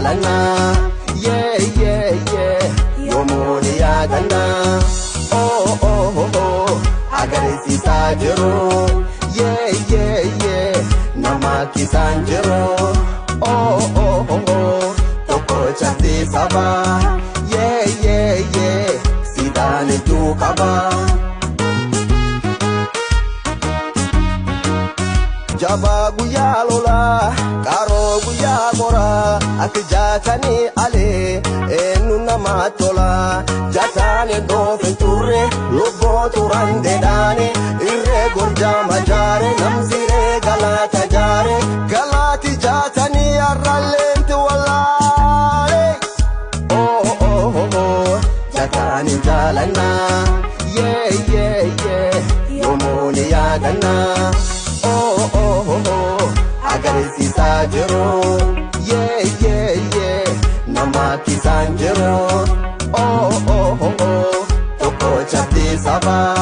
jaalannaa. Yee yee yee yoomuu ni yaadannaa. Oh oh oh agarsiisaa jiru. Yee yee yee nama kisaan jiru. Oh oh oh tokko cabsee sabaa. Yee yee yee siidaan hedduu qabaa. Jabaa guyyaa lolaa qaroo guyyaa moraa akka jaatanii alee eenyu nama tolaa jataan doofe turre lubboo turan dedhaane irree gorjaama jaare namsiree galaata jaare galaati jaatanii arralleenti wallaale. Oh oh oh jaatanii jaalannaa yee yee yee yoomuu ni yaadannaa. Oh oh oh agarsiisaa jiru. Yee yee yee nama kisaan jiru. Oh oh oh tokko cabdee sabaa.